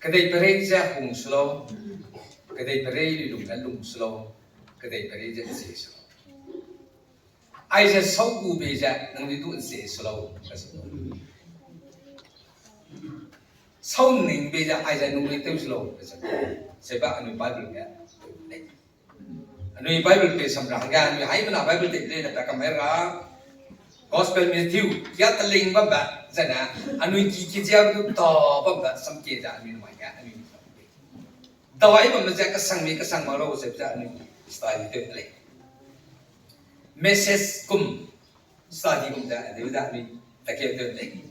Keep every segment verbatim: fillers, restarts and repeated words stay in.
Kedeiperei ze hung se lau, kedeiperei lilung ne lung se lau, kedeiperei ze nsie se lau. Aize sau gu bei ze nangnui du nsie se lau, kase. Sau ning bei ze aize nangnui tew se lau, kase. Seba anui Bible ge lei. Anui Bible pe sam ra hangge, anui haimena Bible tei lei ne pa kam hai ra. Gospel Matthew, ya teling bambe, zene, anui ki ki zia du ta bambe, sam ke ze anui mai ge, anui dai bambe ze kasang mi kasang ma lau ze ze anui study tew lei. Message kum study kum ze, anui ze anui take tew lei.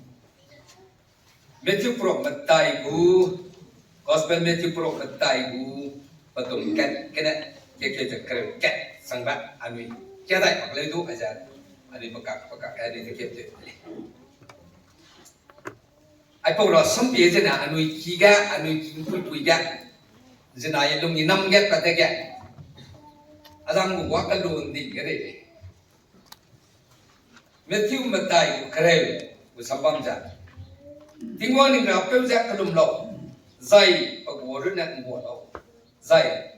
Matthew prok metai gu, Gospel Matthew prok metai gu, petum kat, kene, ke ke ze kereu kat, sangba, anui, kia dai mak leu du, aize, anui pekak, pekak, anui te ke te lei. Aipau ra sampie zene, anui ki ge, anui ki pui pui ge, zena ye lung i nam ge, pa te ge. Azang gu wa ka lun ding ge rei lei. Matthew metai gu kereu gu sambam ze, Tingwang ning rapeu ze kelum lau, zai pe gu runne ngua lau, zai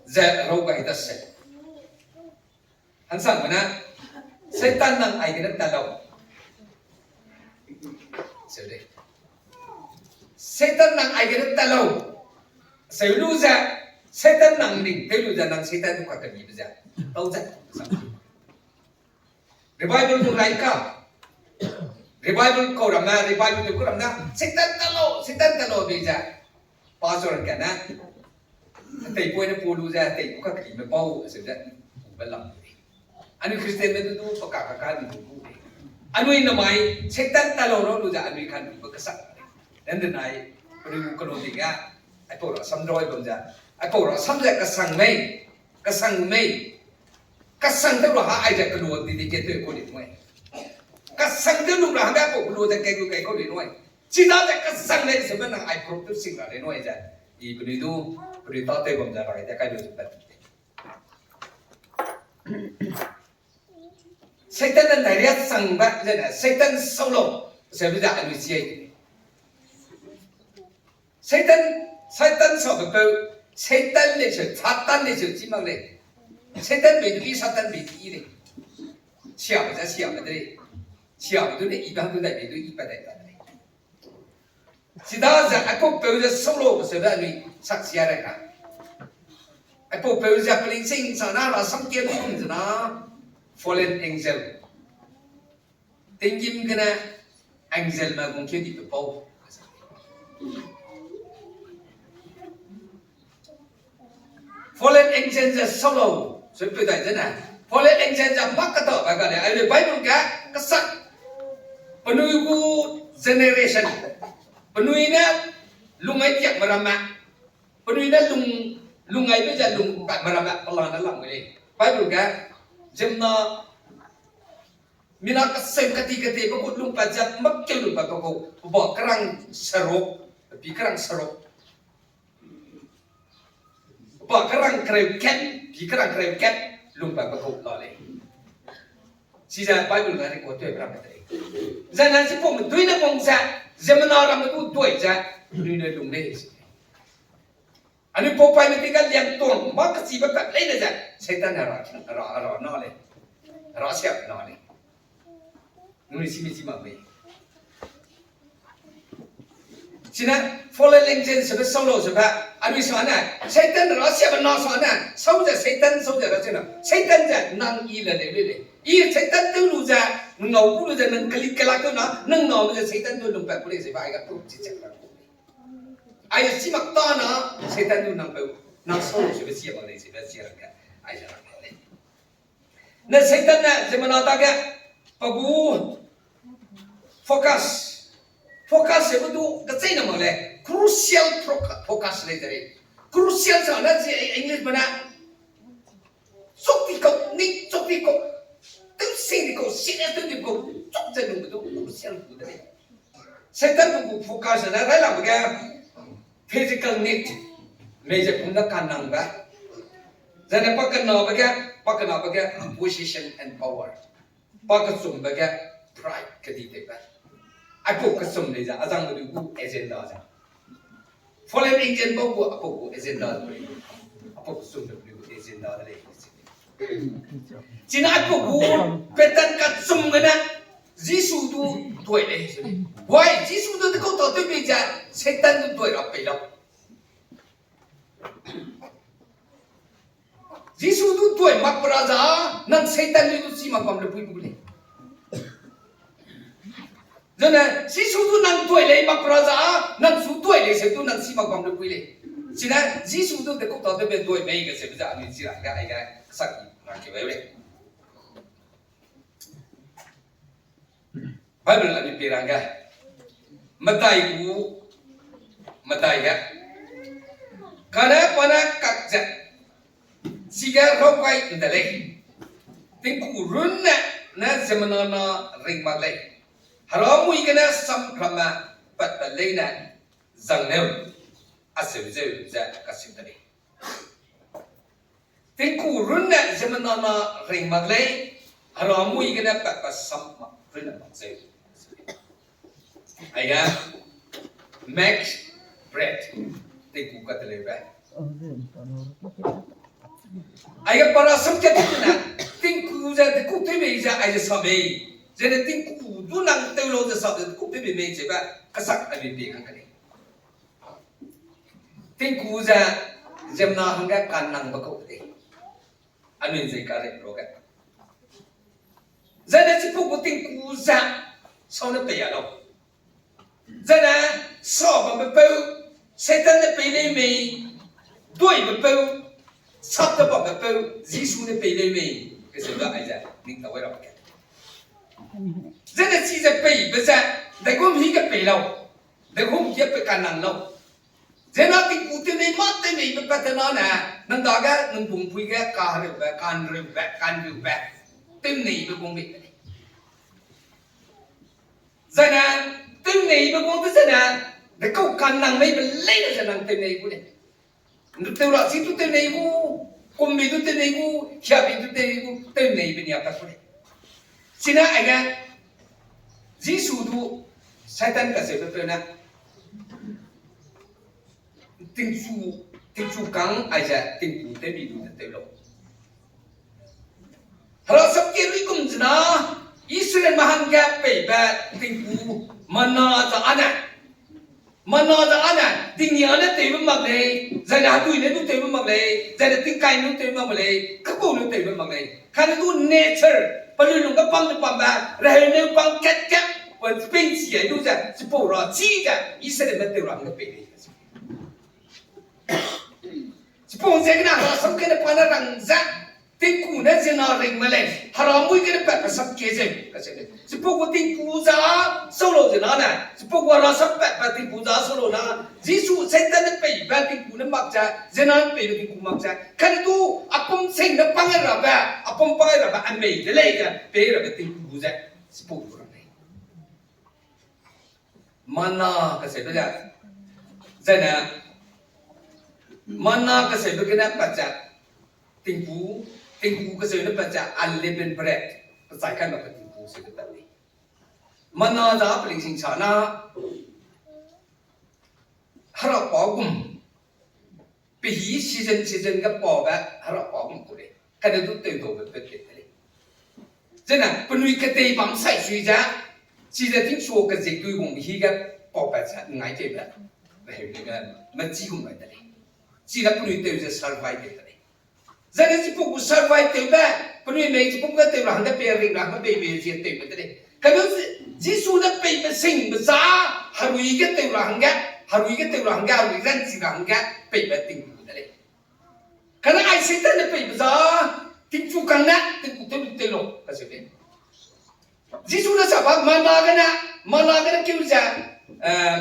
ze rau gai da se. Hangsangme ne, Satan nang aigene tat lau. Seu de. Satan nang aigene tat lau. Seu lu ze, Satan nang ning tew lu ze nang Satan du kakelibe ze. Tau ze. Revival du rai ka. Revival kau ramme, revival du kau ramme, Satan tat lau, Satan tat lau bei ze. Pastor kane, heteipoine pa lu ze, hetei gu kakelime pau, seu ze, ube lam de. Anui Christianme du du, peka kaka ni du gu de. Anui namai, Satan tat lau rau lu ze, anui kan ube kasak de. Nen de nai, penui gu kelu di ga, aipau rasam roi bam ze, aipau rasam ze kasang mei, kasang mei, kasang tew ra ha aize kelu di di ke tew kau di nui. Kasang tew lu ra hangge aipau kelu ze kai gu kai kau di nui. Chidaze kasang lei sebe nang ai proof tew sing ra lei nui ze. I penui du, penui tâtew bam ze ra gai de kai lu ze pat. Satan ne nai riasangbe zene, Satan sau lau, sebe ze anui siai. Satan, Satan sabe peu, Satan lei seu, Satan lei seu chi mak lei. Satan bei du i, Satan bei du i lei. Siabe ze siabe de lei. Siabe du ne i bang du dai bei du i pa dai ta de lei. Chidaze aipau peu ze sau lau, sebe anui saksia rai ka. Aipau peu ze pelingsing sa na, rasam kiam di kum ze na, fallen angel. Tinggîm gene angelme gungkeu dibe pau. Fallen angel ze sau lau, sui peu dai zene. Fallen angel ze mâ kata ba ga lei, ai le Bible ge kasak. Penui gu generation. Penui ne lung ai tiakme ramme. Penui ne lung, lung aibe ze lungpatme ramme, pelane lam ge lei. Bible ge, ziemmena, mina kaseu kati kati pe gu lungpat ze, mâkeu lungpat pe gu, pe ba kerang seruk, pe pi kerang seruk. Pe ba kerang kereu kat, pi kerang kereu kat, lungpat pe gu la lei. Chize Bible ge record tew ramme de lei. Zene chipau medui ne wang ze, ziemmena ramme du dui ze, penui ne lung lei. Anui pau paime ting ge liangtuang, mâ kachibe pat leine ze, Satan ne ra, ra, ra na lei. Ra siabe na lei. Nui simi chi mak mei. Chine, fallen angel sebe sau lau sebe, anui sa ne, Satan ra siabe na sa ne, sau ze Satan, sau ze ra siabe na, Satan ze nang i le lei lei lei. I Satan tew lu ze, nang ngau gu lu ze, nang keli kelak tew na, nang ngau lu ze Satan tew lungpat gu lei sebe, ai ga proof chi chak ra. Ai chi mak ta na, Satan du nang peu, nang sau lu sebe sia mak lei sebe sia ra ge, ai ze ra lei. Ne Satan ne ziemmena dage, pe gu focus. Focus sebe du kecheîne mak lei, crucial focus lei de lei. Crucial sa ne zi English me ne, chuk di kau, ni chuk di kau, tew sing di kau, serious tew di kau, chuk ze lungbe du crucial gu de lei. Satan gu focus ne railakbe ge physical need, mei ze pum ne kanangbe. Zene pakenabe ge, pakenabe ge position and power. Pakechumbe ge pride keditewbe. Aipau kechum lei ze, azangme du gu agenda ze. Fallen angel bau gu, apau gu agenda de lei. Apau gu sum de lei, agenda de lei. Chine apau gu Satan kachum gene, Jisu du duai lei. Why? Jisu du dekau ta tew bei ze, Satan du duai ra pei lau. Jisu du duai mak pe ra za, nang Satan du du si mak bam le pui bu lei. Zene, Jisu du nang duai lei mak pe ra za, nang su duai lei se du nang si mak bam le pui lei. Chine, Jisu du dekau ta tew bei duai mei ge se be za, anui chi ra ge, ai ge, sak ra ke bei lei. Bible a mi pei rangge, medai gu, medai ge, kane pa ne kak ze, chige rau gai nde lei, tingku runne ne ziemmena na ring mak lei, heramui gene samramme patbe leine zang neu, aseu zeu ze kacheu de lei. Tingku runne ziemmena na ring mak lei, heramui gene patbe sam mak runne mak zeu. Aige, make bread, tingku kateleube. Aige parasam kat ne, tingku ze deku tew mei ze aize sa mei. Zene tingku du nang tew lau ze sa ze deku tew mei mei zebe, kasak aibe pie kang ka lei. Tingku ze ziemmena hangge kanangbe kau de lei. Anui zei karei ruage, zene chipau gu tingku ze sau ne pei a lau. Zene sa bambe peu, Satan ne pei lei mei, duibe peu, sap te bambe peu, Jisu ne pei lei mei, keseube aize ning tau ai ra ke. Zene chize peibe ze, degum hi ge pei lau, degum ge pe kanang lau. Zena tingku tew nei mâ tew neibe pat te na ne, nang dage nang bungpui ge kahereube, kanreube, kanreube, tew neibe bung bei de lei. Zene, tew neibe bung de zene, dekau kanang meibe leine ze nang tew nei gu lei. Tew ra chi du tew nei gu, kumbi du tew nei gu, hiabi du tew nei gu, tew neibe nia pat gu lei. Chine aige, Jisu du Satan kaseube peu ne, tingchu, tingchu kang aize tingku tewbi lu ze tew lau. Hera sapkie luigum zena, Israelme hangge peibe tingku manna za ane, manna za ane, tingnia ne tewbe mak lei, zaine hedui ne du tewbe mak lei, zaine tingkai ne du tewbe mak lei, kepau ne tewbe mak lei. Kane du nature, pelui lungge pam ze bambe, reheu neu pang kat kat, pe pingchi ai lu ze, chipau ra chi ze, Israelme tew ra hangge pei lei. Chipau ziegene hera sapkiene pa ne rang ze, tingku ne ziemmena ringme lei, heramui gene patbe sapkie zeu, kacheu lei. Chipau gu tingku za sau lau zena ne, chipau gu hera sam patbe tingku za sau lau na, Jisu Satan ne peibe tingku ne mak ze, ziemmena ne peibe tingku mak ze, kane du apum sing ne pang rabe, apum pang rabe, amei de lei ze, pei rabe tingku ze, chipau gu rang lei. Manna kaseube ze, zaine, manna kaseube gene pat ze, tingku, tingku kaseu ne pat ze, unleavened bread, pechai kai mak pe tingku seube pat lei. Manna za pelingsing sa na, hera pa gum, pehî season season ge paube hera pa gum ku lei. Kane du tewdaube pe ket de lei. Zene penui kedei bam sai sui ze, chize tingsuo kezik dui gum hî ge paupat ze ngai keibe, reheu ge mechî gum gai de lei. Chine penui tew ze survive de lei. Zene chipau gu survive tewbe, penui mei chipau ge tew ra hangge pei ring ra hangge pei mei zie tewbe de lei. Kane Jisu ne peibe singbe za, herui ge tew ra hangge, herui ge tew ra hangge, herui ranchi ra hangge peibe tingku de lei. Kane ai Satan ne peibe za, tingchu kang ne tingku tew lu tew lau kacheu lei. Jisu ne sa ba manna gene, manna gene keu ze, eh,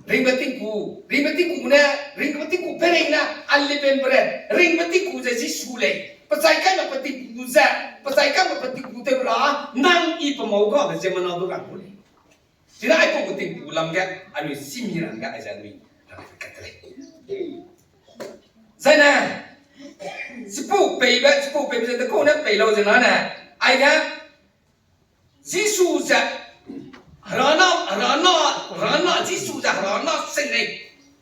ringbe tingku, ringbe tingku ne, ringbe tingku pe ring ne, unleavened bread, ringbe tingku ze Jisu lei, pechai kai mak pe tingku ze, pechai kai mak pe tingku tew ra, nang i pe mau gabe ziemmena du rang gu lei. Chine aipau gu tingku lam ge, anui simi rang ge, aize anui rang kat de lei. Zaine, chipau peibe, chipau peibe ze dekau ne pei lau zena ne, aige, Jisu ze, herana, herana, herana, Jisu ze herana sing lei.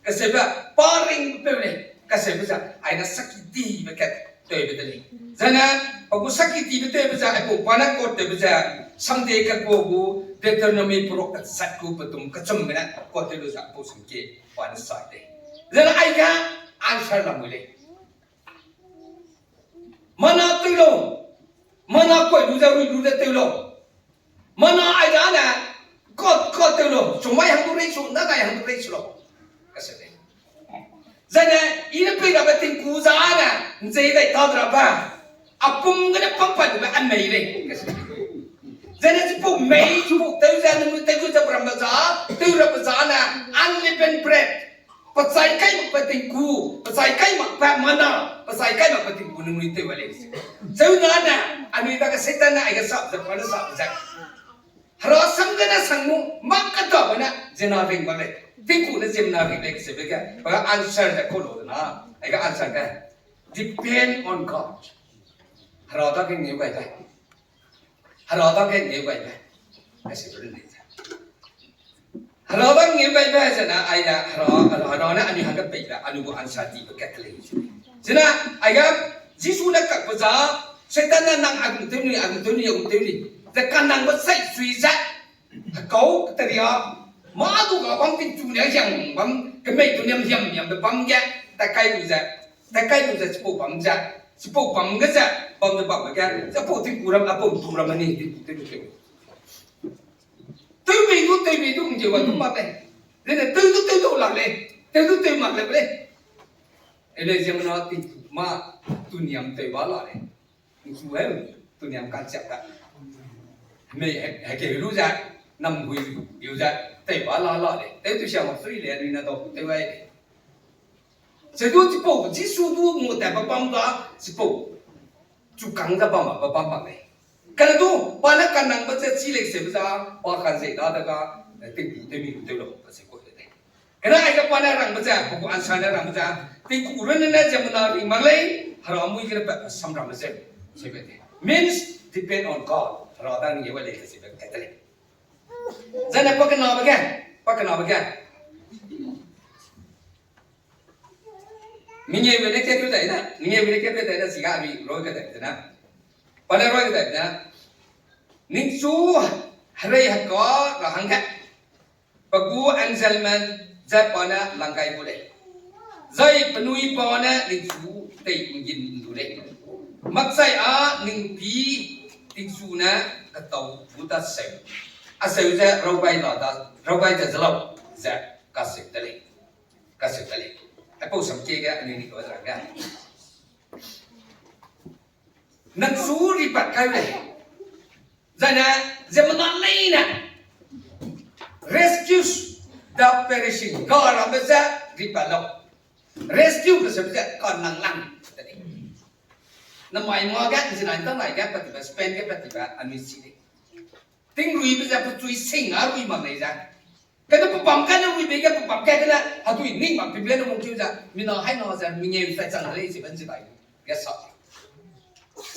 Kaseube, pa ringpeu lei, kaseube ze, aine saki dibe kat tewbe de lei. Zane, pa gu saki dibe tewbe ze, aipau pa ne quote tewbe ze, Sunday ka gu gu Deuteronomy perok kechat gu petum kechum gene quote tew lu ze, aipau sangkie pa ne sai lei. Zane, aige answer lamui lei. Mana tew lau. Mana koi lu ze rui lu ze tew lau. Mana aidane, kot, kot tew lau. Chumai hang du rei su, nanai hang du rei su lau. Kaseu lei. Zane, i ne pei rabe tingku zane, nzei dai ta rabe. Apum gene pampat lube amei lei. Zane chipau mei, chipau tew ze, nung tew ze, ramme za, tew rabe zane, unleavened bread. Pechai kai makbe tingku, pechai kai makbe mana, pechai kai makbe tingku nung lui tew a lei. Zeu nane, anui dage Satan ne aige sap ze, pa ne sap ze. Hera sam gene sang mu, mak ketabe ne, ziemmena ring mak lei. Tingku ne ziemmena ring lei kaseube ge, pa answer ze kau lu de na, aige answer ge, depend on God. Hera dage ngeu gai lei. Hera dage ngeu gai lei. Kaseube lei ze. Hera dage ngeu gai lei zene, aide, Hera, Hera, Hera ne anui hangge pei be, anui gu answer dibe kat lei. Zene, aige, Jisu ne kakbe za, Satan ne nang a gum tew ni, a gum tew ni, a gum tew ni. Ze kanangbe sai sui ze, hekau keteria, mâ du ga bam tingchu ne hiang bam, kemei du niam hiam hiambe bam ge, tat kai lu ze, tat kai lu ze chipau bam ze, chipau bam ge ze, bam ze bam ge, chipau tingku ram, apau tingku ram ni, tingku tew lu tew. Tewmei du, tewmei du, ngkeu ba du mak lei. Zene tew du tew du lak lei, tew du tew mak lei lei. Ele ziemmena tingku mâ, tuniam tew ba la lei. Nchu heu, tuniam kachiak da. Mei he, hekeu lu ze, namhui liu ze, tew ba la la lei. Tew tu sia mak sui lei, anui ne dau tew ai lei. Sedu chipau, Jisu du ngu tat ba bam da, chipau. Chukâng ze bam ba bam bam lei. Kane du, pa ne kanangbe ze chi lei seube za, pa kazei da de ga, tingku tew mi tew lau, kase ku de lei. Kane aige pa ne rangbe ze, pa gu answer ne rangbe ze, tingku runne ne ziemmena ring mak lei, Hera mui gene pat samrambe ze, seube de. Means, depend on God, Hera dage ngeu gai lei kaseube kat de lei. Zane pa kenabe ge, pa kenabe ge. Mengeu ne kat dai na, mengeu ne kat dai na, siga mi roi kadai na. Pa ne roi kadai na. Ningchu herei heka ra hangge. Pa gu angelme ze pa ne lang gai gu lei. Zai penui pa ne ningchu tei ngin ndu lei. Makchai â ningpî tingchu ne ketau gu daseu. Aseu ze raw gai la da, raw gai ze ze lau ze kaseu de lei. Kaseu de lei. Aipau samkie ge anui ni kau zera ge. Ningchu ripat kai lei. Zaine, ziemmena leine. Rescues the perishing. Karabe ze ripat lau. Rescue kaseube ze kanang lang. Namai ma ge, nzinai tanai ge, patibe, Spain ge patibe, anui si lei. Tingruibe ze pechui sing a rui mak lei ze. Kane pebam kane ruibe ge pebam kai gene, hatui ning mak pibe ne mungkeu ze, mina hai na ze, mengeu sai chang lei ze ben zi dai. Ge sa.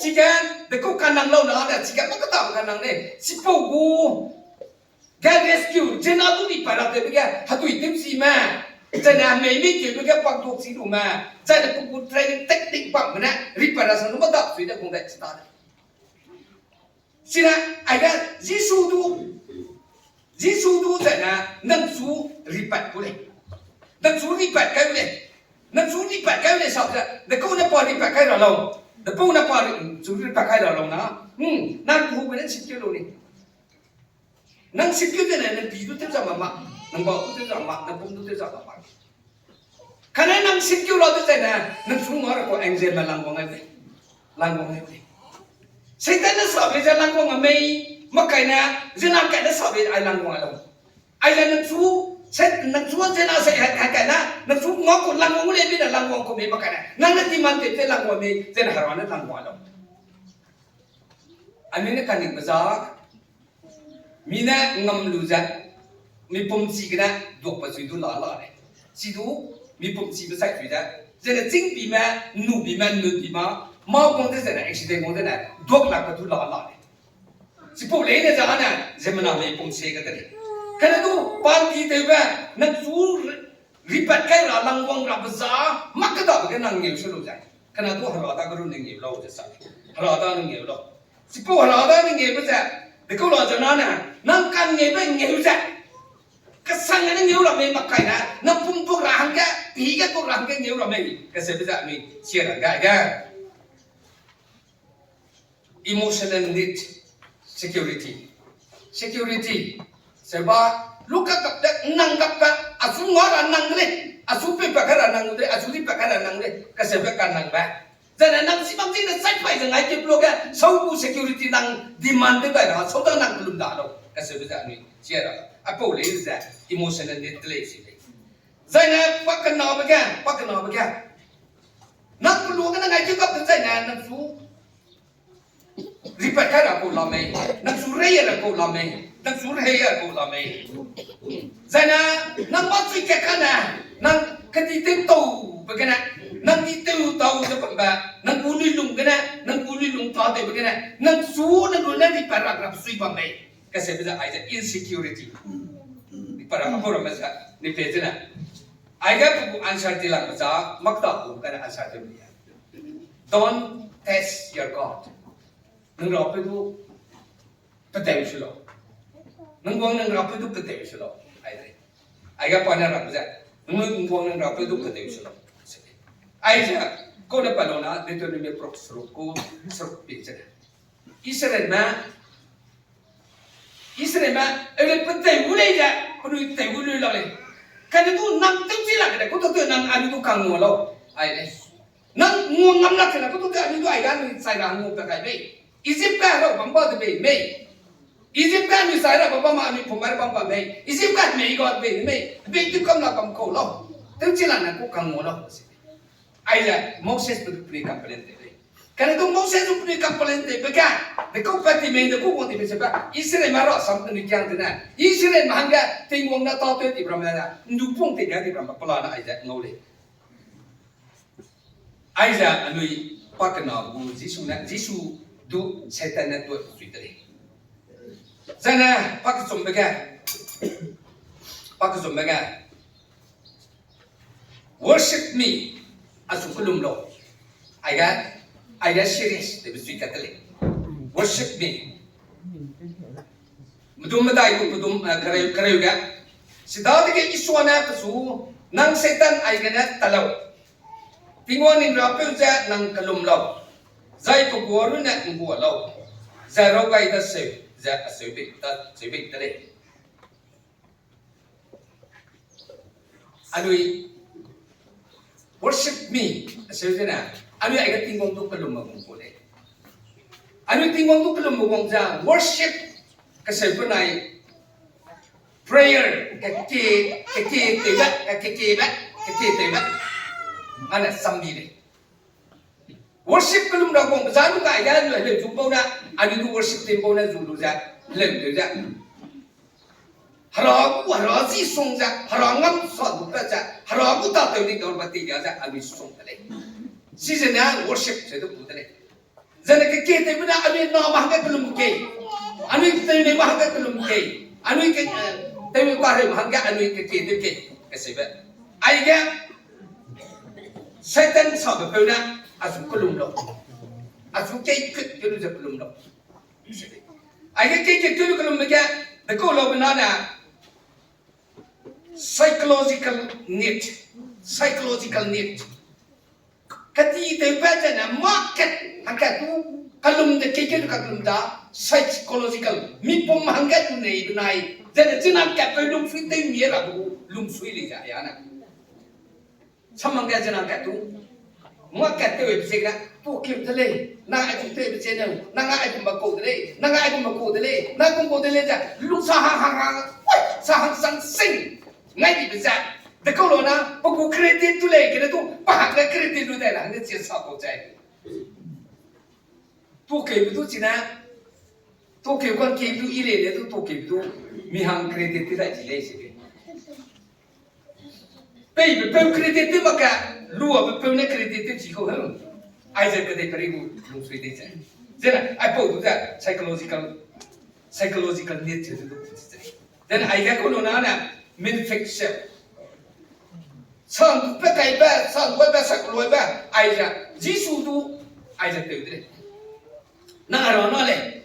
Chige, dekau kanang lau na de, chige mâ ketabe kanang lei, chipau gu. Ge rescue, ziemmena du ripat ra tewbe ge, hatui tewchime. Zaine mei mei keube ge paktuak chi lume. Zaine pe gu training technique bamme ne, ripat ra sang du mâ da sui de kung dai chi ta de. Chine, aige Jisu du, Jisu du zaine ningchu ripat ku lei. Ningchu ripat kai lei. Ningchu ripat kai lei sa ze, dekau ne pa ripat kai ra lau. Depau ne pa ri-, chu ripat kai ra lau na. Hmm, nang gu hube ne chit ke lu ni. Nang sipkeu zene, nang pi du tew za mak mak, nang bau du tew za mak, nang pum du tew za mak mak. Kane nang sipkeu la du zene, nang sungma ra kau angelme langwang ai lei. Langwang ai lei. Satan ne sabe ze langwang a mei, makai ne, zena kai ne sabe ai langwang a lau. Ai le nang su, se, nang su zena se, hai, hai kai ne, nang su ngau ku langwang le bi ne langwang ku mei makai ne. Nang ne demand te te langwang mei, zene hera ne langwang a lau. Anui ne kaningbe za, mi ne ngam lu ze, mi pum chi gene duakbe chui du la la lei. Chi du, mi pum chibe sai chui ze, zene chîngpîme, ’nnupîme, ’nnutpîme, mâ guang ze zene accident guang zene, duak lakbe du la la lei. Chipau leine zane, ziemmena mi pum sie ge de lei. Kane du, panti tewbe, nang su Ripat kai ra langwang rabe za, mak kedabe ge nang ngeu se lu ze. Kena du hera da ge ru ne ngeu lau ze sa. Hera da ne ngeu lau. Chipau hera da ne ngeube ze, dekau la ze na ne, nang kan ngeube ngeu ze. Kesang ne ngeu ra mei mak kai ne, nang pum du ra hangge, pi ge du ra hangge ngeu ra mei. Kaseube ze anui, sia ra ga ge. Emotional need, security. Security. Seba, lu ka kap de, nang kap ka, a su ngua ra nang de, a su pe pa ka ra nang de, a su di pa ka ra nang de, kaseube ka nang ba. Zane nang si bam zine sai pai ze ngai ke bloke, sau gu security nang demand de bai ra, sau da nang kelum da lo, kaseube ze anui, sia ra. Apau lei ze, emotional need lei si lei. Zaine, pa kena be ge, pa kena be ge. Nang kelu gene ngai ke kap de zaine, nang su ripat kai ra kau la mei, nang su rei ra kau la mei, nang su rei ra kau la mei. Zaine, nang ba chui ke kane, nang kedi tew tau be gene, nang di tew tau ze bam be, nang gu lui lung gene, nang gu lui lung ta tew be gene, nang su nang lu ne ripat ra ra sui bam mei. Kaseube ze ai ze insecurity. Ripat ra kau ra me ze, ni pe zene. Aige pe gu answer ti lang za, mak ta gu kane answer ti mi. Don't test your God. Nang rapeu du peteu se lau. Nang guang nang rapeu du peteu se lau. Ai de. Aige pa ne rang ze. Nang guang nang rapeu du peteu se lau. Ai ze, kau ne pa lau na, Deuteronomy prok seruk gu, seruk pi ze. Israelme Israelme, ele peteu gu lei ze, penui teu gu lui lau lei. Kane du nang tewchi lak de, kau tu nang anui du kangngua lau. Ai lei. Nang ngua ngam lak ze na, kau tu anui du ai ga anui chai ra ngua pe kai mei. Egypt ga rau bam ba de bei mei. Egypt ga anui chai ra bam ba ma anui pum ra bam ba mei. Egypt ga mei ga bei mei. Bei tu kam la bam kau lau. Tewchi lak na kau kangngua lau. Aize Moses pe du penui complain tei lei. Kane du Moses du penui complain teibe ge, dekau pat ti mei de kau guang ti mei se ba, Israelme rasam penui kiang tene, Israelme hangge Tingwang ne tâtew ti ramme ne, ndu pung tei ga ti ramme pelane aize ngau lei. Aize anui pa kena gu Jisu ne, Jisu du Satan ne tuat sui de lei. Zaine pa kechumbe ge, pa kechumbe ge, Worship me, a su kelum lau. Aiga, aiga serious tewbe sui kat te lei. Worship me. Medum medai gu pedum, eh, kereu, kereu ga. Sidadege Isua ne pe su, nang Satan aigene ta lau. Tingwang ning rapeu ze nang kelum lau. Zai pe guâ runne nggua lau. Zai raw gai daseu, ze aseu bei, daseu bei de lei. Anui worship me, aseu zene, anui aiga Tingwang du kelum ma gum ku lei. Anui Tingwang du kelum ma gum ze worship kaseu penai prayer, keke, keke tewbe, keke be, keke tewbe. Ane sambi lei. Worship kelum ra guang za lu kai ga lu heleu zu bau na, anui du worship team bau na zu lu ze, heleu tew ze. Hera gu, hera zi sung ze, hera ngam sa du pat ze, hera gu ta tew di dau ba ti ga ze, anui sung de lei. Season ne worship se du gu de lei. Zene keke tewbe ne anui na ma hangge kelum kei. Anui tew ne ma hangge kelum kei. Anui ke, eh, tew ka reu ma hangge anui keke tew kei. Kaseube. Aige Satan sabe peu ne, a su kelum lau. A su kei kut kelu ze kelum lau. Aige kei kut kelu kelumbe ge, dekau laube na ne, psychological need, psychological need. Kedi tewbe zene market hangkat tu, kelum de kei kelu kelum da, psychological. Mi pum hangkat tu nei benai, zene china kat peu lungsui tew mi ra bu, lungsui lei ze ya ne. Samang ge zena kat tu. Ngua kat tew e ziegene, tu keu de lei. Nang ai kum tew be ziegene, nang ai kum ba kau de lei, nang ai kum ba kau de lei, nang kum kau de lei ze, lu sa hang hang hang, oi, sa hang sang sing. Ngai di be ze. Dekau lo na, pe gu credit tu lei, kene tu, pa hang ge credit lu de la, ne zie sa kau zai. Tu keu be du chine, tu keu kan keu du i lei ne du, tu keu be du, mi hang credit te dai chi lei se ke. Peibe peu credit te mak ka, luabe peu ne credit te chi kau he. Aize kedei peri gu lungsui de ze. Zene, aipau du ze psychological, psychological need te du ze. Then aiga kau lu na ne, manufacture. Sang pe kaibe, sang pe, pe sak loibe, aize, Jisu du, aize tew de lei. Nang ara na lei.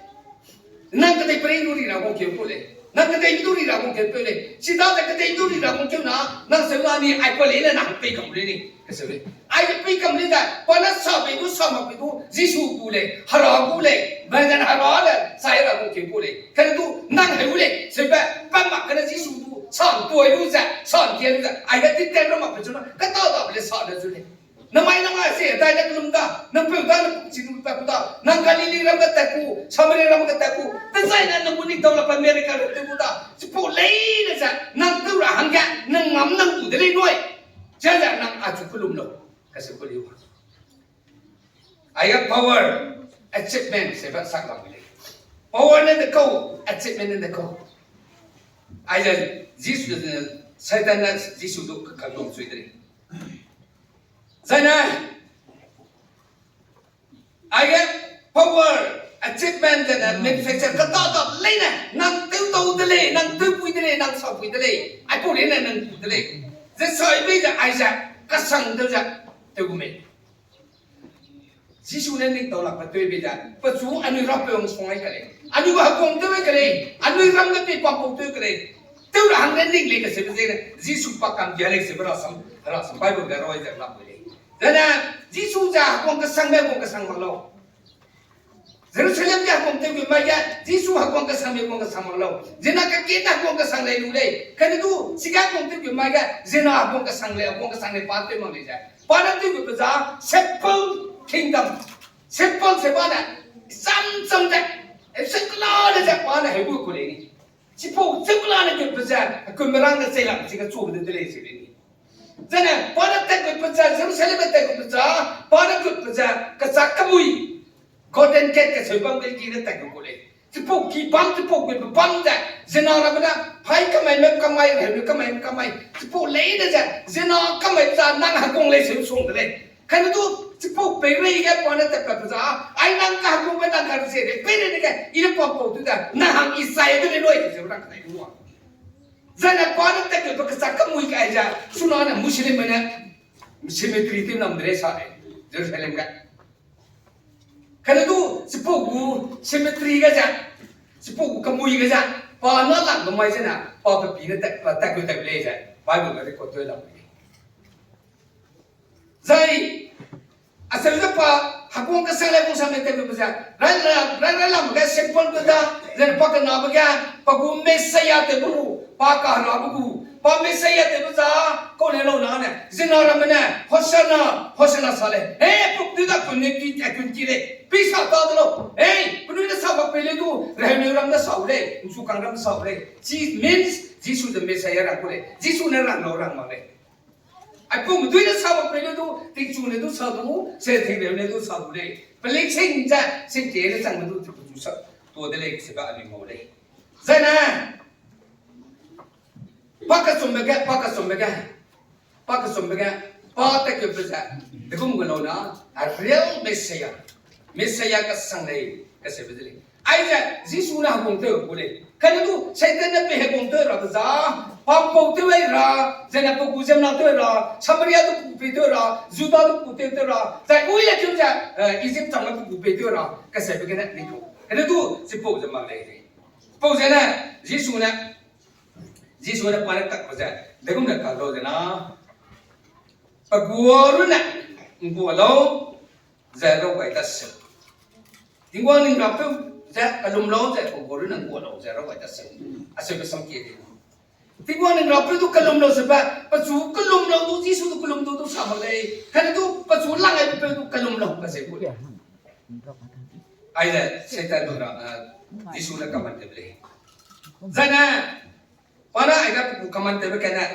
Nang kedei pering du ri ra gungkeu kau lei. Nang kedei du ri ra gungkeu peu lei. Chidaze kedei du ri ra gungkeu na, nang seu na ni ai pa lei ne nang pei kam lei ni. Keseu lei. Aize pei kam lei da, pa ne sa pei du, sa mak pei du, Jisu gu lei, hera gu lei, baigan hera le, sa ra gungkeu kau lei. Kane du, nang heu lei, seube, pa mak kane Jisu du, sa ntoi lu ze, sa ntie lu ze, aize titan ra mak pe chu na, kata da le sa le zu lei. Namai nang a se, dai le kelum da, nang peu da, nang chi lu pa ku da, nang Galili ram ge tat ku, Samaria ram ge tat ku, dezaine nang gu ning dau la pa America ram tew ku da, chipau leine ze, nang tew ra hangge, nang ngam nang gu de lei nui. Chize nang achu kelum lau, kase ku liu. Aize power, achievement, sebe sak lam lei. Power ne de kau, achievement ne de kau. Aize, Jisu, Satan ne Jisu du kakam sui de lei. Zaine, aige power, achievement zene manufacture kata ta leine, nang tew tau de lei, nang tewpui de lei, nang sapui de lei, aipau leine nang gu de lei. Ze sai bei ze aize, kasang tew ze, tew gu mei. Jisu ne ning tau lak pe tew bei ze, pechu anui rapeu wang song ai ke lei. Anui ba heguang tew ai ke lei, anui ram ge pei pampau tew ke lei. Tew ra hangge ning lei kaseube ziegene, Jisu pa kam dia lei seube rasam, rasam Bible ge roi ze lak lei. Zene, Jisu ze heguang kesangme heguang kesang mak lau. Jerusalem ge heguang tew gu mai ge, Jisu heguang kesangme heguang kesang mak lau. Ziemmena kekit ne heguang kesang lei lu lei. Kane du, chige heguang tew gu mai ge, ziemmena heguang kesang lei, heguang kesang lei pa tew mak lei ze. Pa ne tew gu pe za, simple kingdom. Simple se pa ne, sam sam ze, e, simple de ze pa ne heu gu ku lei ni. Chipau simple ne gu pe ze, hekunmerang ne chei lam chige chu de de lei se lei ni. Zene, pa ne tat gu pe ze, Jerusalem ne tat gu pe ze, pa ne gu pe ze, kechâk kemui, Golden Gate keseu bam ge ki ne tat gu ku lei. Chipau ki bam, chipau gu pe bam ze, ziemmena ramme ne, hai kamai me kamai, heu kamai me kamai. Chipau leine ze, ziemmena kamai za nang heguang lei seu song de lei. Kane du, chipau peirei ge pa ne tat pe za, ai nang kaheguangbe nang ka ze de, peirei ne ge, i ne pampau tew da, nang hang i sai de lei loi, ze rang kai lu a. Zene pa ne tat gu pe kechâk kemui kai ze, suna ne Muslimme ne, cemetery tew nam de lei sa lei, Jerusalem ge. Kane du, chipau gu cemetery ge ze, chipau gu kemui ge ze, pa na lang de mai zene, pa pe pi ne tat, pa tat gu tat lei ze, Bible ge record tew lam lei. Zai, acheu ze pa, heguang kesang lei heguang kesangme tewbe ze, rai, rai, rai lam ge simple gu da, zene pa kenabe ge, pa gu Messiah tewbe gu, pa kaherabe gu, pa Messiah tewbe za, kau ne lau na ne, ziemmena ramme ne, Hosanna, Hosanna sa lei. He, puk du da kun ne ki, a kun ki lei. Pi sa ta de lau. He, penui ne sa bak pei lei du, reheu ne ram ne sa u lei, nchukang ram sa u lei. Chi means, Jisu ze Messiah rang ku lei. Jisu ne rang lau rang mak lei. Aipau medui ne sa bak pei lei du, tingchu ne du sa du, se tingreu ne du sa du lei. Pelingsing ze, singkie ne chang me du, tingchu sa, tua de lei, sebe anui mau lei. Zaine, pa kechumbe ge, pa kechumbe ge, pa kechumbe ge, pa tat gu pe ze, degum gu lau na, a real Messiah. Messiah kesang lei, kaseube de lei. Aize, Jisu ne heguang tew gu lei. Kane du, Satan ne pe heguang tew ra be za, pampau tew ai ra, zene pe gu ziemmena tew ra, Samaria du pe gu pei tew ra, Juda du pe gu tew tew ra, zai ui le tew ze, eh, Egypt chang ne pe gu pei tew ra, kaseube gene ni gu. Kane du, chipau ze mak lei lei. Pau zene, Jisu ne, Jisu ne pa ne tak pe ze, degum ne tak dau zena, pe gu runne, ngua lau, ze rau gai daseu. Tingwang ning rapeu ze, kelum lau ze, pe gu runne ngua lau ze rau gai daseu. Aseu kesang kie de. Tingwang ning rapeu du kelum lau sebe, pechu kelum lau du, Jisu du kelum du, du sa mak lei. Kane du, pechu lang ai pe peu du kelum lau, pe ze gu lei. Aize, Satan du ra, eh, Jisu ne command tew lei. Zaine, pa ne aiga pe gu command tewbe kane.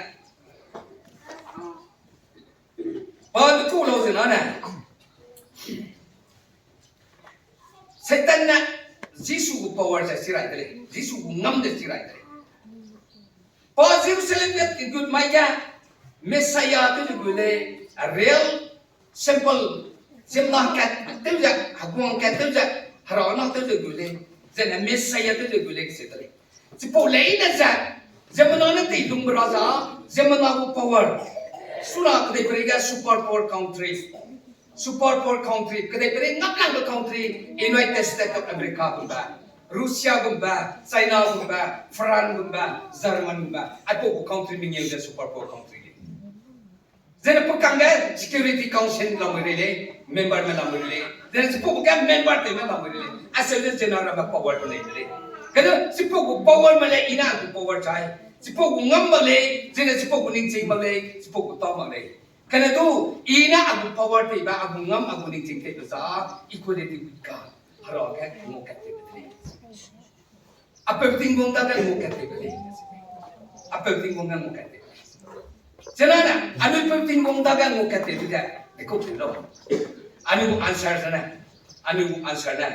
Pa de ku lau zena ne. Satan ne, Jisu gu power ze chi rai de lei, Jisu gu ngam de chi rai de lei. Pa Jerusalem ge tinggut mai ge, Messiah tew ze gu lei, a real, simple, ziemmena kat tew ze, heguang kat tew ze, hera na tew ze gu lei, zene Messiah tew ze gu lei, kese de lei. Chipau leine ze, ziemmena ne teilungbe ra za, ziemmena gu power. Sura kedei perei ge super power country. Super power country, kedei perei ngaplangbe country, United States of America gumbe, Russia gumbe, China gumbe, France gumbe, German gumbe, aipau gu country mengeu ze super power country lei. Zene pe kangge Security Council lamui rei lei, memberme lamui rei lei. Zene chipau ge member tewme lamui rei lei. Aseu ze zena ramme power de lei de lei. Kane chipau gu power mak lei, i ne a gu power chai. Chipau gu ngam mak lei, zene chipau gu ningching mak lei, chipau gu tau mak lei. Kane du, i ne a gu power teibe, a gu ngam, a gu ningching teibe za, equality with God. Hera ge ngau kat teibe de lei. Apeu Tingwang dage ngau kat teibe lei. Apeu Tingwang dage ngau kat teibe lei. Zene ne, anui peu Tingwang dage ngau kat teibe de, dekau tei lau. Anui gu answer zene, anui gu answer ne,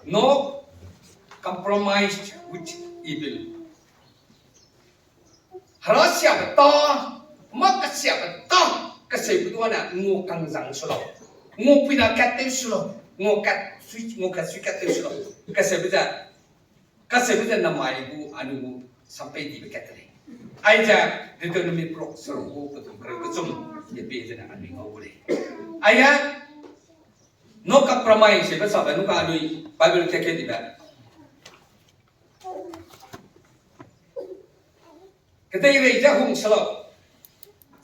no compromise with evil. Hera siabe ta, mâ kesiabe ta, keseube du ne ngua kangzang su lau. Ngua puina kat tew su lau. Ngua kat sui, ngua kat sui kat tew su lau. Keseube ze, keseube ze namai gu anui gu sampei dibe kat te lei. Aize, Deuteronomy perok seruk gu pedum kereu kechum, ye pie zene anui ngau gu lei. Aige, no compromise sebe sabe nu ka anui Bible kat ke dibe. Kedeirei ze hung se lau.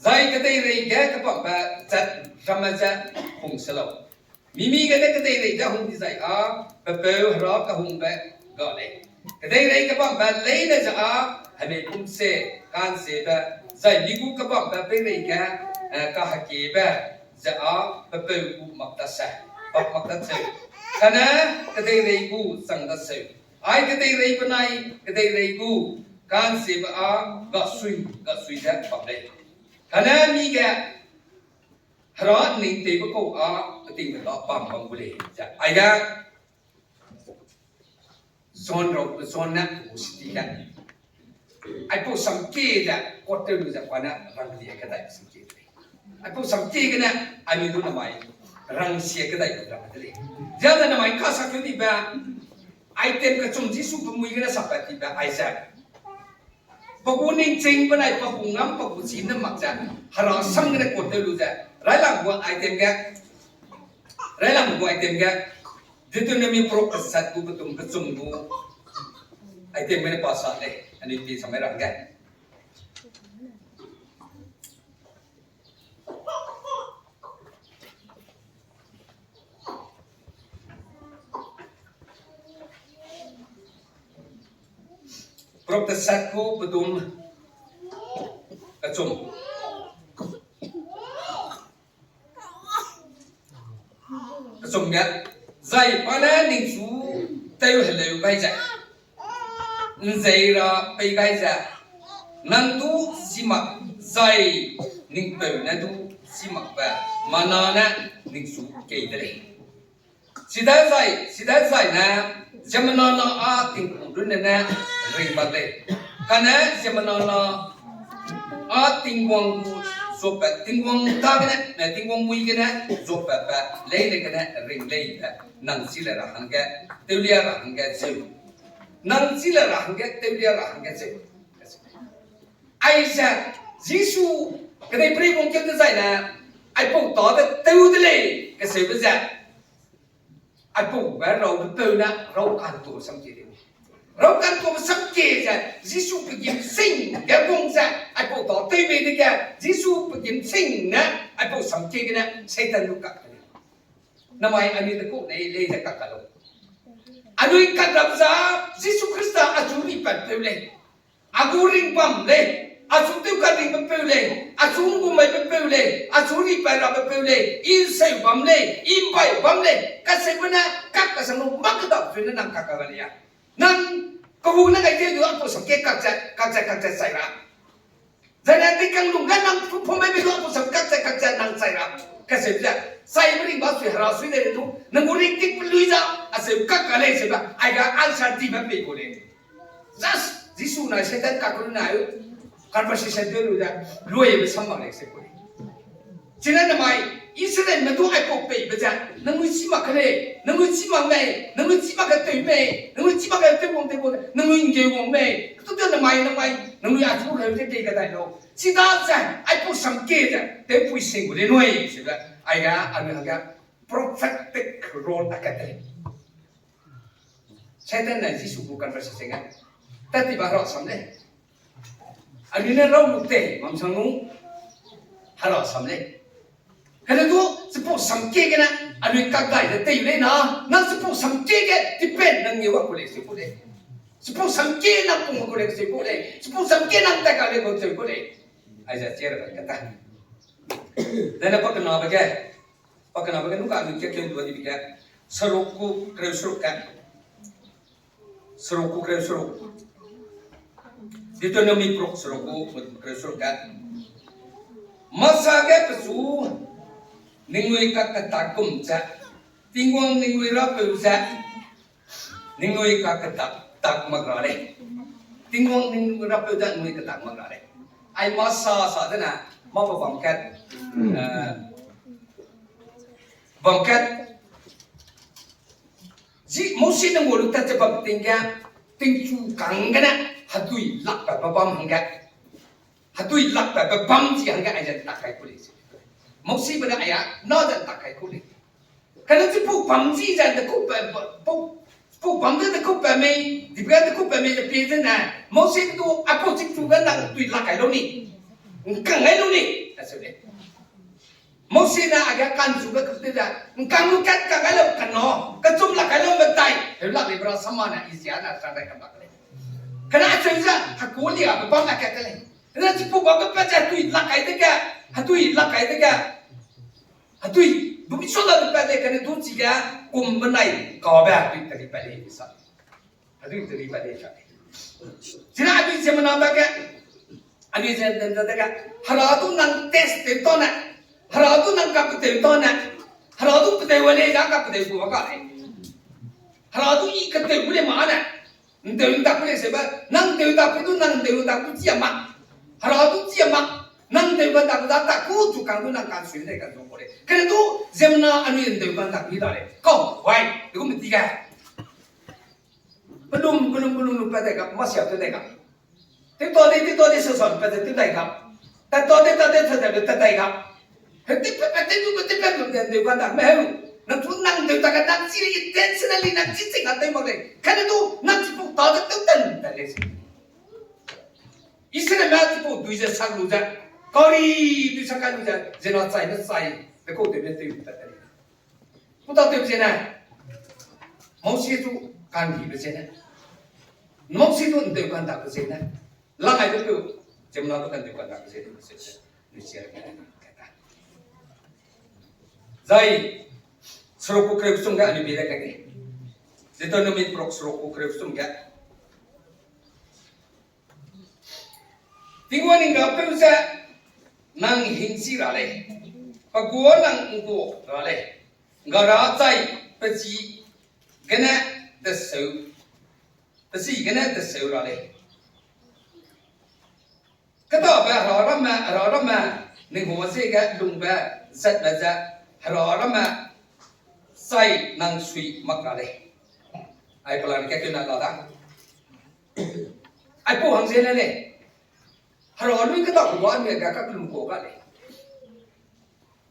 Zai kedeirei ge kebakbe zat ramme ze hung se lau. Mimi gene kedeirei ze hung dizai â, pe peu Hera kehungbe ga lei. Kedeirei kebakbe leine ze â, hemei pum se, ka'nchibe, zai mi gu kebakbe peirei ge, eh, kahekiebe ze â, pe peu gu mak ta se, bak mak ta seu. Kane kedeirei gu chang ta seu. Ai kedeirei benai kedeirei gu ka'nchibe â gasui, gasui ze bam lei. Kane mi ge Hera ning teibe kau â peting ge ga bam bam gu lei ze. Aige John rau, John ne gu siti ge, aipau samkie ze quote tew lu ze pa ne ranglie kedai samkie de lei. Aipau samkie gene, anui du namai rangsie kedai gu rang de lei. Ziane namai kasak keu dibe, item kechum Jisu pe mui gene sakpat tibe aize, pe gu ningching benai pe gu ngam pe gu chi ne mak ze, Hera sam gene quote tew lu ze, railang gu item ge, railang gu item ge, Deuteronomy perok kesat gu pedum kechum gu item gene pa sa lei, anui ti samai rang ge. Perok kesat gu pedum kechum. Kechum ge, zai pa ne ningchu tew heleu gai ze, nzei ra pei gai ze, nang du chî mak zai ningpeu ne du chî makbe mana ne ningchu kei de lei. Chidazai, chidazai ne, ziemmena na â tingku runne ne ring bak lei. Kane ziemmena na â Tingwang gu zuapat, Tingwang dagene, ne Tingwang mui gene zuapatbe leine gene ring lei be, nang chî le ra hangge, tewlia ra hangge zeu. Nang chî le ra hangge, tewlia ra hangge zeu. Aize, Jisu, kedeiperei wangkeu dezai ne, aipau tâ de tew de lei, keseube ze. Aipau be rabe peu ne, rau kantuabe samkie de. Rau kantuabe samkie ze, Jisu pe gîm sing ge bung ze, aipau tâ tew bei dege, Jisu pe gîm sing ne, aipau samkie gene, Satan lu kak de lei. Namai anui de kau nei lei ze kak ka lau. Anui kak rap za, Jisu Khrista achu ripat peu lei. A gu ring bam lei, achu tew ka ringbe peu lei, achu gu meibe peu lei, achu ripat rabe peu lei, i seu bam lei, i mbai bam lei, kaseube ne, kak kasang lu, mak kedap peu ne nang kak ka ga lei a. Nang, kehu ne gai tei du, aipau samkie kak ze, kak ze, kak ze chai ra. Zene dikang lung ge nang pu, pu mei bei du, aipau sam kak ze, kak ze nang chai ra. Kaseu ze, chai me ring ba sui, hera sui de du, nang gu ring tik pe lui za, aseu kak ka lei seube, aiga answer di me pei gu lei. Just, Jisu nai Satan kak lu nai, conversation tew lu ze, luibe sam mak lei se gu lei. Chine namai, Israelme du aipau peibe ze, nangnui chî mak ke lei, nangnui chî mak mei, nangnui chî mak ge tew mei, nangnui chî mak ge tew wang tew wang, nangnui nggeu wang mei, ketu tew namai, namai, Nangnui achu reu ze tei kadai lau. Chidaze, aipau samkie ze, tewpui sing gu le nui, sebe, aige, anui hangge, prophetic role akat te. Satan ne Jisu gu conversation ga. Tat ti ba hera sam lei. Anui ne rau lu tei, mamsang nu. Hera sam lei. Kane du, chipau samkie gene, anui kak dai de tei lei na, nang chipau samkie ge, depend nang nge wa ku lei, se ku lei. Chipau samkie nang pung ku lei, se ku lei. Chipau samkie nang tai ka lei, ku se ku lei. Aize chia ra kata. Dene pa kena ba ge. Pa kena ba ge, nu ka anui kia keu du di bi ge. Seruk ku, kreu seruk ge. Seruk ku kreu seruk. Deuteronomy prok seruk ku kreu seruk ge. Masa ge pechu ningnui kaketak kum ze, Tingwang ningnui Rapeu ze, ningnui kaketak tak mak ra lei. Tingwang ningnui Rapeu ze ningnui ketak mak ra lei. Ai masa sa dene, mâ pe bam kat, eh, bam kat, Ji Mosi ne ngua lu tat ze bam ting ge, tingchu kang gene, hedui lak pat pe bam hangge. Hedui lak pat pe bam ji hangge aize tak kai ku lei. Mosi be ne aia, na ze tak kai ku lei. Kane chipau bam ji ze de ku pe, pau, chipau bam de de ku pe mei, dibe de ku pe mei ze pie zene, Mosi du aipau chingchu ge nang hedui lak kai lau ni. Nkang gai lau ni. Aseu lei. Mosi ne age kanchu ge kete ze, nkang lu kat kang gai lau kano, kechum lak kai lau medai, heu lak lei bra sama ne Israel ne sa dai kam lak lei. Kane acheu ze, heku lia be bam a kat te lei. Kane chipau bam ge pat ze hedui lak kai dege, hedui lak kai dege, hedui, bu mi sua la de pat lei kane du chige, kum benai, kabe hedui teri pat lei sa. Hedui teri pat lei sa. Chine anui ziemmena dage, anui ziemmena dage, hera du nang test tew tâne, hera du nang kapetew tâne, hera du petew wa lei ze kapetew gu wa ga lei. Hera du i ketew gu lei ma ne, ntew ntak gu lei sebe, nang ntew ntak gu du nang ntew ntak gu chia mak. Hera du chia mak, nang ntew ntak gu da tak ku chu kang du nang kansui lei kanzu gu lei. Kane du ziemmena anui ntew ntak gu da lei. Kau, wai, de gu meti ga. Pelum, pelum, pelum, lum pat dai ga, masiatew dai ga. Tew ta de, tew ta de, sa sa pat de tew dai ga. Tat ta de, tat de, tat de, tat dai ga. He tew pat, pat tew du, pat tew pat du, de, de, ga da, me heu. Nang chu nang de, ta ga, nang chi le, intentionally, nang chi chi ga tew mak lei. Kane du, nang chipau ta de, tew tan, ta lei. Israelme chipau dui ze sak lu ze. Kari dui sak kai lu ze. Zena chai ne chai. De kau de, me tew, ta de. Ku ta tew zene, Mosi du kandibe zene, Mosi du ntew kandabe zene, langaibe peu, ziemmena du kantew kandabe zene, se se, nu sia ne, kata. Zai, seruk ku kreu sum ge anui bi de kage. Deuteronomy prok seruk ku kreu sum ge. Tingwang ning Rapeu ze nang hingchi ra lei, pe guâ nang ngguâ ra lei, ngara chai pechî gene deseu, pechî gene deseu ra lei. Kedabe hera ramme, hera ramme, ning hua ziege lungbe zatme ze hera ramme chai nang sui mak ra lei. Ai pelan kakeu na la da. Aipau hang ziene lei. Hera lui keda kuba anui ga kakelu kau ga lei.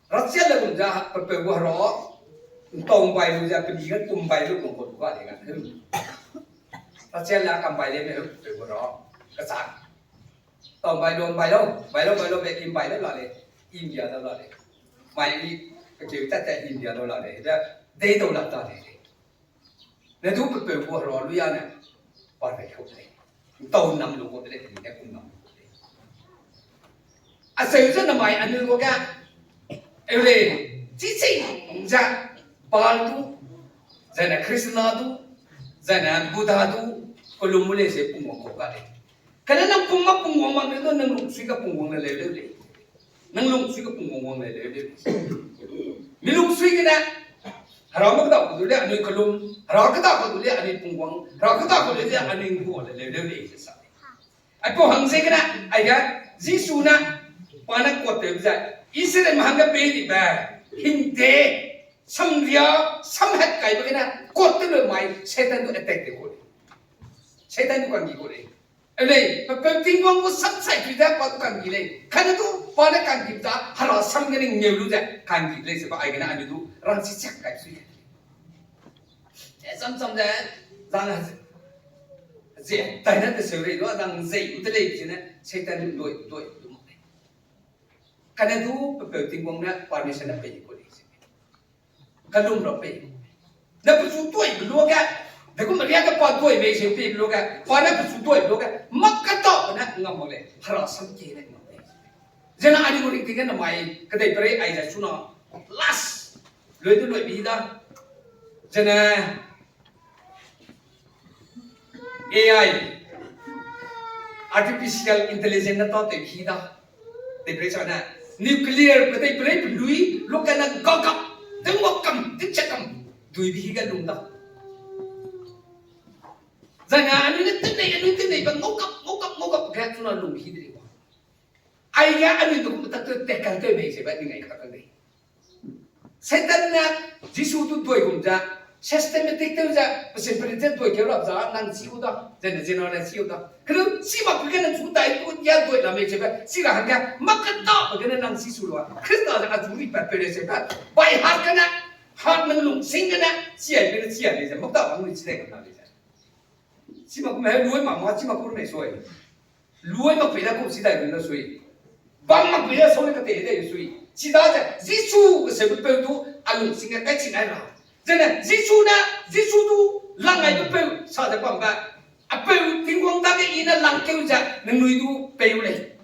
Rachel le gum ze pepeu gu hera, ntau mbai lu ze peli ge kum mbai lu kum kau du ga lei ga. Rachel le kam mbai lei me heu pepeu gu hera. Kachak. Tau mbai lu, mbai lu, mbai lu, mbai lu be i mbai lu la lei. India dau la lei. Mai i, kakeu tat tat India dau la lei. Be, dei dau la ta lei. Ne du pepeu gu hera lui a ne, pa rei kau lei. Ntau nam lu kau de lei, peli ge kum nam lu kau lei. Aseu ze namai anui gu ge, eu lei, chi ching ze, Baal du, zaine Krishna du, zaine Buddha du, kelum mu lei ze pungwang kau ga lei. Kane nang pung ma pungwang mak lei du, nang lungsui ge pungwang le leu leu lei. Nang lungsui ge pungwang wang le leu leu lei. Mi lungsui gene, hera ma keda ku du lei anui kelum, hera keda ku du lei anui pungwang, hera keda ku du lei anui ngguâ le leu leu lei ze sa lei. Aipau hang ziegene, aige, Jisu ne, pa ne kuat tewbe ze, Israelme hangge pei dibe, hingde, samria, samhat kaibe gene, kuat tew le mai, Satan du attack tew kau lei. Satan du kanggi kau lei. Lei, pe peu Tingwang gu sam chai tui ze pa du kanggi lei. Kane du pa ne kanggi ta, hera sam gene ngeu lu ze kanggi lei, ze ba aigene anui du rangchi chak kai sui. E, cham cham ze, zang ze, tai ne teseu rei du, zang zei u de lei, zene, Satan dui, dui, du mak lei. Kane du pe peu Tingwang ne permission ne pei ku lei. Kalum ra pei. Ne pechu dui be luage, de gu meria ge pa dui mei se pei be luage, pa ne pechu dui be luage, mak kata ne ngam mak lei, hera sam kie ne ngam lei. Zene anui gu ringting ge namai, kedei perei ai ze chuna, last, lui du lui bi da. Zene, A I, artificial intelligence ne tâ tewhi da. Tewpre chane, nuclear pe tewpre pe lui, lu kane gakap, tewngua kam, tewche kam, duibe hi ge lung da. Zane anui ne tenei, anui tenei ba ngaukap, ngaukap, ngaukap ge chuna lung hi de lei ba. Aige anui du kum tak tew tackle tew mei se ba ning ai kata kan lei. Satan ne Jisu du dui gum ze, systematic tew ze, pe simple ze dui keu rap za nang chi gu da, zene general ne chi gu da. Kelu chi mak pe gene chu dai du ya dui la mei chebe, chi ra hangge, mak kata pe gene nang chi su lua. Khrista ze a chu ri pat pe le chebe, by heart gene, heart nang lungsing gene, chi ai pe ne chi ai le ze, mak ta bang ni chi dai gum la le ze. Chi mak kum he lui mak ma, chi mak kum mei sui. Lui mak pei da kum chi dai lu na sui. Bam mak pei da sau ne kate dai sui. Chidaze, Jisu keseube peu du, a lungsing ge kai chi nai ra. Zene, Jisu ne, Jisu du, lang ai pe peu, sa ze bambe. A peu, Tingwang dage i ne langkeu ze, nangnui du, pei u lei.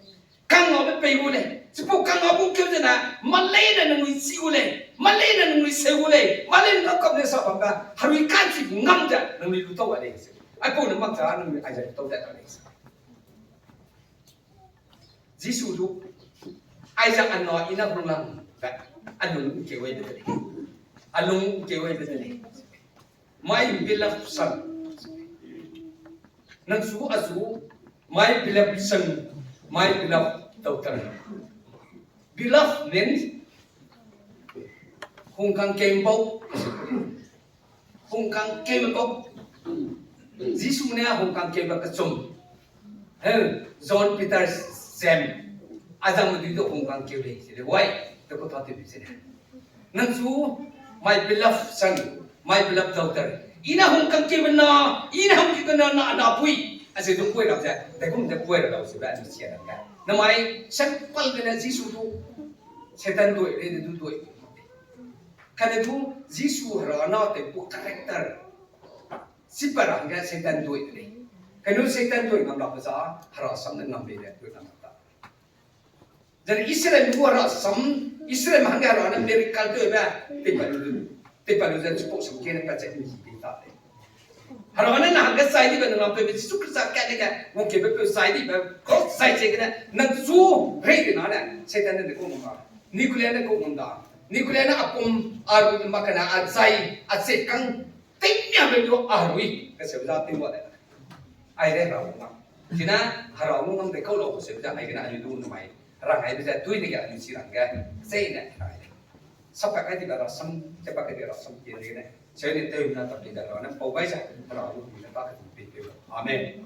Kangnabe pei gu lei. Chipau kangna bung keu zene, mâ leine nangnui chi gu lei, mâ leine nangnui seu gu lei, mâ leine ngau kap ne sa bam ga, herui ka'nchi ngam ze nangnui lu tau a lei. Aipau ne mak za nangnui aize lu tau tat a lei. Jisu du, aize a na i na hung lang be, a lung keu ai be de lei. A lung keu ai be de lei. My beloved son. Nang chu a chu, my beloved son, my beloved daughter. Beloved means hungkang kembau. Hungkang kembau. Jisu ne hungkang kemba kechum. He, John, Peter, James. Adam dui du hungkang keu lei, chi lei, wai, te ku ta te bi chi lei. Nang chu, my beloved son, my beloved daughter. I na hungkang kebe na, i na hungkang kebe na, na, na pui. Ase du pui lau ze, de kum de pui lau ze, ba ni chia lau ze. Namai, simple gene Jisu du, Satan dui, re de du dui. Kane du, Jisu hera na te pu character. Chipa ra hangge Satan dui de lei. Kanu Satan dui ngam lak pe za, hera sam ne ngam bei de, dui ngam lak ta. Zene Israel gu hera sam, Israel hangge hera ne miracle tewbe, teipa lu, teipa lu ze chipau sam kene pa che mi hi ta lei. Hera ne na hangge sai dibe nang pe Jisu Khrista ka ne ge, wangkeube pe sai dibe, cross sai che gene, nang chu rei de na ne, Satan ne de ku ngam da, nuclear ne ku ngam da, nuclear ne a pum, a ru mak kena, a zai, a che kang, Tingmiabe lu a herui, keseu za ting wa de. Aide hera wang. Chine hera wang de kau lau keseu za aigene anui du namai. Rang aibe ze dui ne ge anui chi rang ge. Sei ne hera aide. Sap ka kai dibe rasam, tepa kai dibe rasam tie ne gene. Seu ne tew na ta pei de ra ne pau gai ze hera wang ne ta ke pei pei. Amen.